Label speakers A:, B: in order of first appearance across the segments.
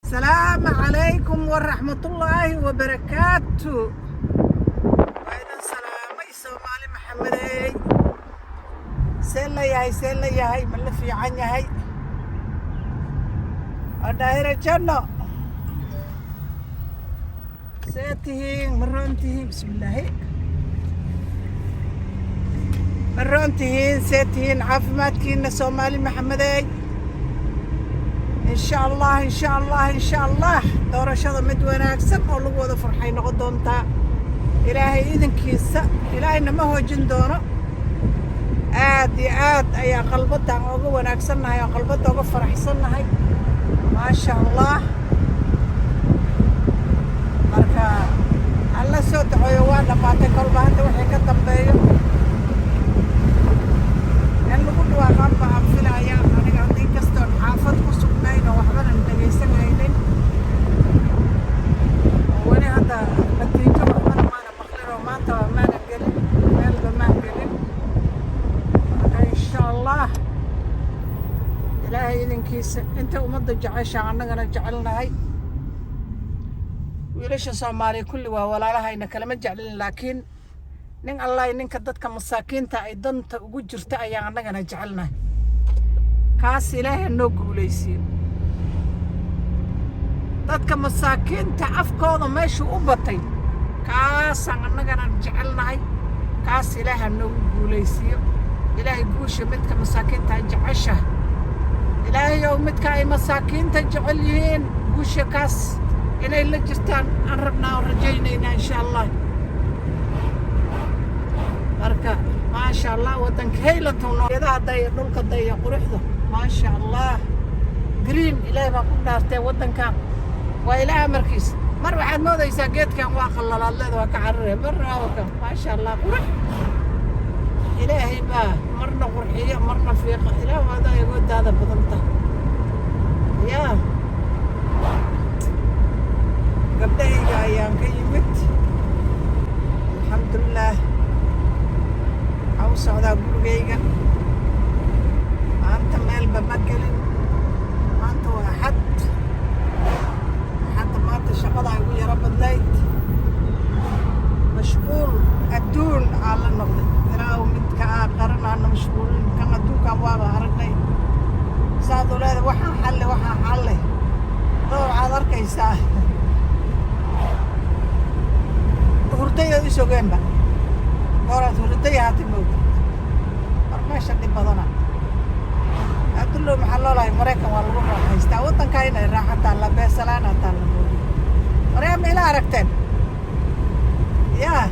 A: Asalaamu calaykum waraxmatullaahi wabarakaatu. Waa idin salaamay, Soomaali Maxamedey. See la yahay? See la yahay? Ma la fiican yahay? Waa Daahira Janno. See tihiin? Ma roon tihiin? Bismillaahi. Ma roon tihiin? See tihiin? Caafimaadkiina, Soomaali Maxamedey? Insha Allah, insha Allah, insha Allah, doorashada mid wanaagsan oo lagu wada farxay noqon doontaa, Ilaahay idinkiisa. Ilaahayna ma hoojin doono. Aad iyo aad ayaa qalbadaan oga wanaagsannahay oo qalbadda oga faraxsannahay, maasha Allah. Marka alla soo dacoyo, waa dhammaatay. Kolba hadda wixii ka dambeeyo in lagu dhawaaqaan ba aan filaya aniga hadda, inkastoon xaafad ku sugnayn oo waxbanan dhegaysan haynin oo weli hadda natiijo waxbana maana maqlin oo maanta maana gelin, meelba maan gelin. Marka insha Allah, Ilaahay idinkiisa, inta ummadda jecesha annagana jecelnahay. Wiilasha Soomaaliya kulli waa walaalahayna, kalama jeclin, laakiin nin Allahi ninka dadka masaakiinta ay danta ugu jirta ayaan annagana jecelnahay. Kaas Ilaahay noo guulaysiiyo. Dadka masaakiinta afkooda meeshuu u batay, kaasaan annagana jecelnahay. Kaas Ilaaha noogu guulaysiiyo. Ilaahay guusha midka masaakiinta ay jeceshaha, Ilaahayow, midka ay masaakiinta jecel yihiin guusha kaas inay la jirtaan aan rabnaa oo rajaynaynaa, insha Allah. Marka maasha Allah, waddanka haylantogeedaha daya, dhulka daya, quruxda, maasha Allah, green. Ilaahay baa ku dhaartee, waddankan waa Ilaah amarkiis. Mar waxaad moodaysaa geedkan waa qallalaad leeda, waa ka carare, marna waa ka, maasha Allah, qurux. Ilaahay baa marna qurxiyo, marna fiiqa. Ilaah waada awoodaada badanta. Yaa gabdhahayga ayaan ka yimid, alxamdulilaah. Waxaan u socdaa gurigayga. Maanta meelba ma gelin. Maanta waa Axad. Axadda maanta shaqada igu yaro badnayd, mashquul adduun aa la noqday. Ilaahu midka aa qaranaana mashquulin kan adduunkan waaba aragnay. Saad u leeda waxaan xalle, waxaan xalle doo waxaad arkaysaa hurdayood isogeenba gooraad hurday haata moogtid. War meesha dhib badana. Abdullow, maxaa loolahay? Maraykan waa lagu raaxaystaa. Waddankaa inay raaxa taalla, beesalaan taalla moogi. Waryaa, ma ila aragteen? Yaa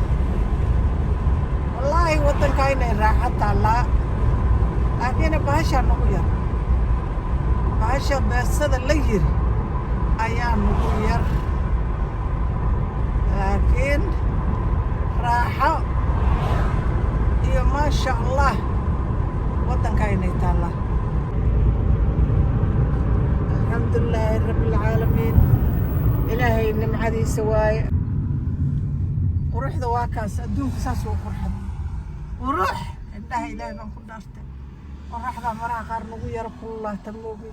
A: wallaahi, waddankaa inay raaxa taallaa, laakiin bahashaa nagu yar. Bahasha beesada la yiri ayaa nagu yar, laakiin raaxo iyo maasha Allah waddankaa inay taallaa. Alxamdulilaahi rabbi alcaalamiin. Ilaahay nimcadiisa waaye. Quruxda waa kaas. Adduunka saas uu qurxad qurux indhaha. Ilaahay baan ku dhaartay, qoraxda maraha qaar nagu yaro kululaata moogi,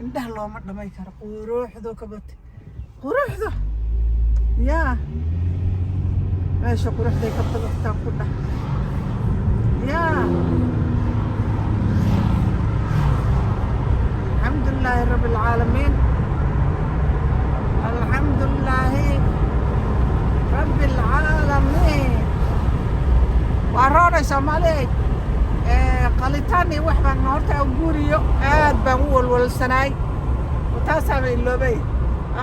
A: indhaha looma dhamay karo quruxdu ka batay. Quruxda yaa meesha quruxday ka badataan ku dhah. Yaa alxamdulilaahi rabbi alcaalamiin, alxamdulilaahi rabbi alcaalamiin. Waa roonay, Soomaali. Qalitaan iyo wax baan horta guuriyo, aad baan u walwalsanaay taasaaba iloobay.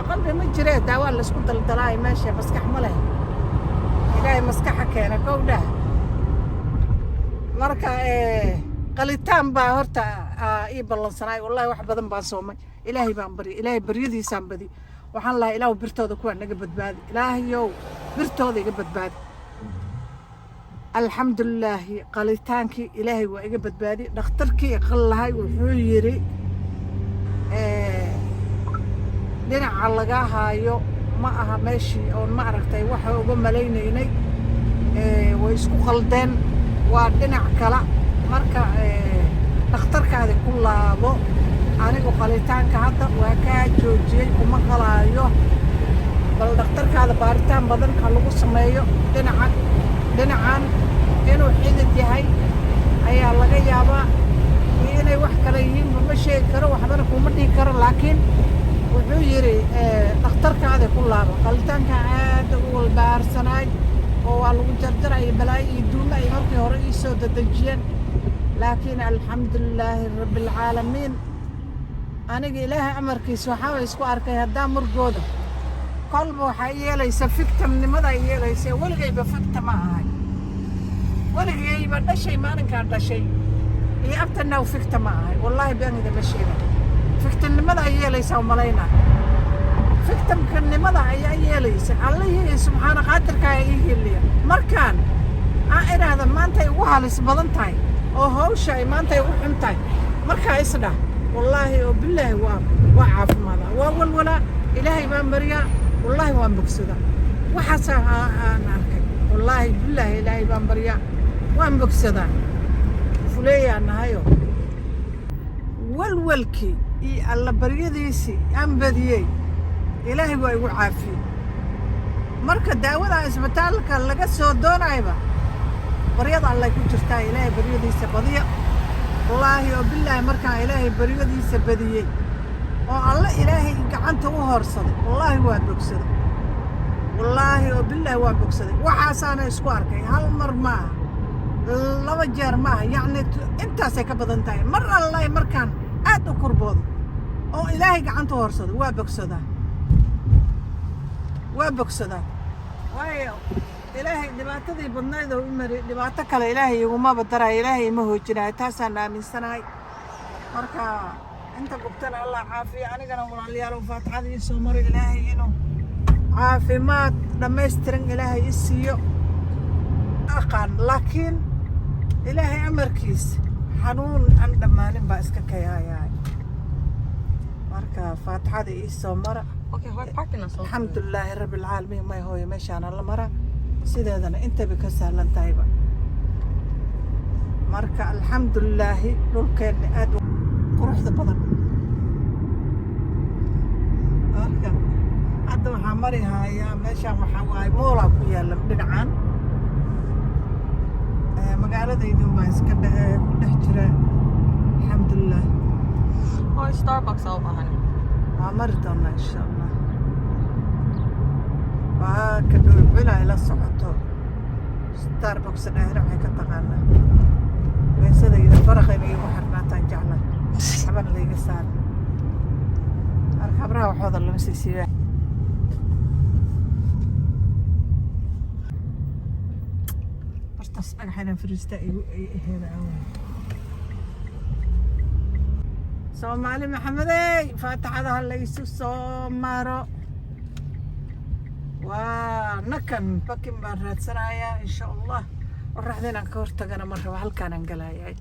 A: Qalbi ma jiree, daawaa laysku daldalaay meesha. Maskax ma leh. Ilaahay maskaxa keena kowdhaha. Marka qalitaan baa horta ii ballansanaay. Wallahi wax badan baan soomay. Ilaahay baan barya, Ilaahay baryadiisaan badi. Waxaan lahaa, Ilaahu birtooda kuwaa naga badbaadi, Ilaahayow birtooda iga badbaadi. Alxamdulilaahi, qalitaankii Ilaahay waa iga badbaadi. Dhakhtarkii iqal lahay wuxuu yidhi, dhinaca laga haayo ma aha meeshii oon ma aragtay waxa uga malaynaynay, way isku qaldeen, waa dhinac kala. Marka dhakhtarkaadi ku laabo. Anigu qalitaanka hadda waa kaa joojiyey, kuma qalaayo. Bal dhakhtarkaada baaritaan badan ha lagu sameeyo. Dhinaca dhinacan inuu xidid yahay ayaa laga yaabaa iyo inay wax kale yihiinba ma sheegi karo, waxbana kuma dhihi karo. Laakiin wuxuu yidhi dhakhtarkaada ku laaba. Qalitaanka aad ugu walbahaarsanaay oo waa lagu jarjaraya, balaayo iyo duumo ay markii hore ii soo dedejiyeen. Laakiin alxamdulilaahi rabbi alcaalamiin, aniga Ilaahay amarkiisa waxaa isku arkay haddaa murgooda kolba waxaa yeelaysa victimnimada ay yeelaysa. Weligayba victim ma ahay, weligayba dhashay, maalinkaan dhashay iyo up to now victim ma ahay. Wallaahi been idinma sheega. Victimnimada ay yeelaysa umalaynaa, victimkanimada ayaa yeelaysa. Allihii subxaana qaadirka ii heliya. Markaan aan idhaahda maanta ay ugu halis badan tahay oo hawsha ay maanta ay ugu xun tahay, markaa isdhah, wallaahi oo bilaahi waa caafimaada, waa walwalaa, Ilaahay baan mariyaa, wallaahi waan bogsadaa. Waxaasaa aan arkay. Wallaahi bilaahi, Ilaahay baan baryaa, waan bogsadaa. Fuleeyaan nahayo, walwalkii iyo alla baryadiisii aan badiyey, Ilaahay waa igu caafiyey. Marka daawada isbitaalka laga soo doonayba baryada allay ku jirtaa. Ilaahay baryadiisa badiya. Wallaahi oo bilaahi, markaan Ilaahay baryadiisa badiyey oo alle Ilaahay gacanta u hoorsaday, wallaahi waa bogsaday. Wallaahi oo bilaahi waa bogsaday. Waxaasaana isku arkay. Hal mar maaha, laba jeer maaha, yacni intaasay ka badan tahay. Mar allay markaan aad u kurboodo oo Ilaahay gacanta u hoorsaday, waa bogsadaa, waa bogsadaa. Waayo Ilaahay dhibaatadii badnayd oo u mari, dhibaato kale Ilaahay igumaba daraayo, Ilaahay ima hoojinayo. Taasaan aaminsanahay. Marka inta bugtana Allah caafiya. Anigana walaalayaal, faatixada ii soo maro, Ilaahay inuu caafimaad dhammaystiran Ilaahay i siiyo. Aqaan, laakiin Ilaahay amarkiis xanuun aan dhammaanin baa iska kayayaay. Marka faatixada ii soo mara.
B: Okay, hooy, parking na soo.
A: Alxamdulilaahi rabbi alcaalamiin. May hooyo, meeshaana la mara, sideedana intayba ka sahlan tahayba. Marka alxamdulilaahi, dhulkeenna aad u quruxda badan. Marka hadda waxaa mari hayaa meeshaan, waxaa waaye mall-aa ku yaala dhinacan. Magaaladaydun baa iska ku dhex jira, alxamdulilah.
B: Hooy, Starbucks aa u baahan.
A: Waa mari doonaa insha Allah. Waa ka dhulcula ila socoto. Starbucks dheere waxay ka taqaanaa beesadayda faraqa inay igu xirnaataan jeclahay, waxbana layga saara. Marka habraha waxooda lama sii siiba. Bartaas dhagax inaan fariistaa igu aheeda away. Soomaali Maxamedey, faatixadaha la isu soo maro. Waa nakan, parking baan raadsanayaa insha Allah. Qoraxda inaan ka hortagana ma rabo, halkaanaan galayay.